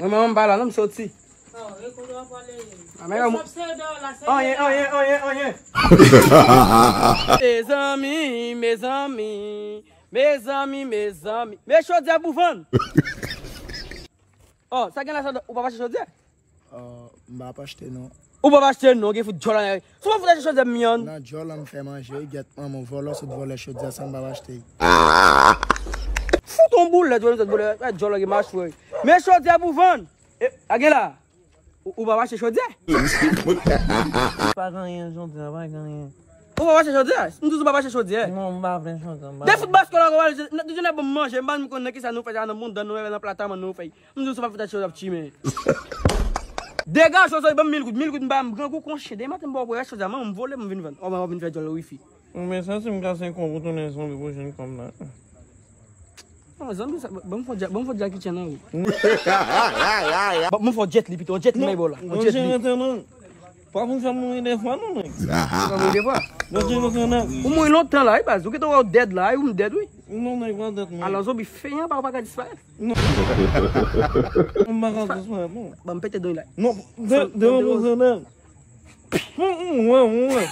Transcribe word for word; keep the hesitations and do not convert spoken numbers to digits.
Mwen menm m pa la non, m soti. Oh, e kote w ap prale? Ah, men yo, anyen, anyen, anyen, anyen. Mezanmi, mezanmi, mezanmi, mezanmi. Men chodyè pou vann. Oh, sa gen la, sa, ou pa mache chodyè? Oh, m pa ap achte non. Ou pa ap achte non, gen fout djòl anlè. Si w pa fout achte chodyè m yon. Nan djòl an m fè manje, wi, gèt manman w, vòlò sot vòlè chodyè sa m pa ap achte. Fout on boulèt, vòlò sot vòlè, djòl an gen machwè. Men chodyè pou vann. E, a gen la. Ou, ou pa mache chodyè? Pa gen anyen, chodyè, pa gen anyen. Ou pa mache chodyè? M di w pa mache chodyè. Non, m pa vle chodyè, m pa vle. De fout baskèt la, ou pa vle, nou, nou, nou, bon manje, m pa konn nan kisa nou fè sa, nan bondan nou, nan platamann nou fè. M di w se pa fout a chodyè ap tchime. Degaje w, ban m mil goud, mil goud m ba m grangou kon chen. Demen maten m ba w pou rès chodyè, manman m vole m vin vann. Ou mwen w ap vin fè djòl wifi. Ou men sa si m kase kò pou tounen zonbi pou jwenn kòm la. Non, zanmi sa, ban m fò dja-, ban m fò Jackie Chan nan ou. Ban m fò Jet Li pito, Jet Li may bò la. Jet Li. Pa pou fè mouri de fwa non, nèg. Ou mouri de fwa? Ou mouri lontan la, wi, baz. Ou gentan wè w dead la, wi, ou m dead, wi. Non, nèg, pa dead, non. Alò, zonbi feyan pa, pa ka disparèt. Non. M pa ka disparèt, non. Ban m pete don la. Non, de, de, de, de, de. Mwen, mwen. Mwen, mwen.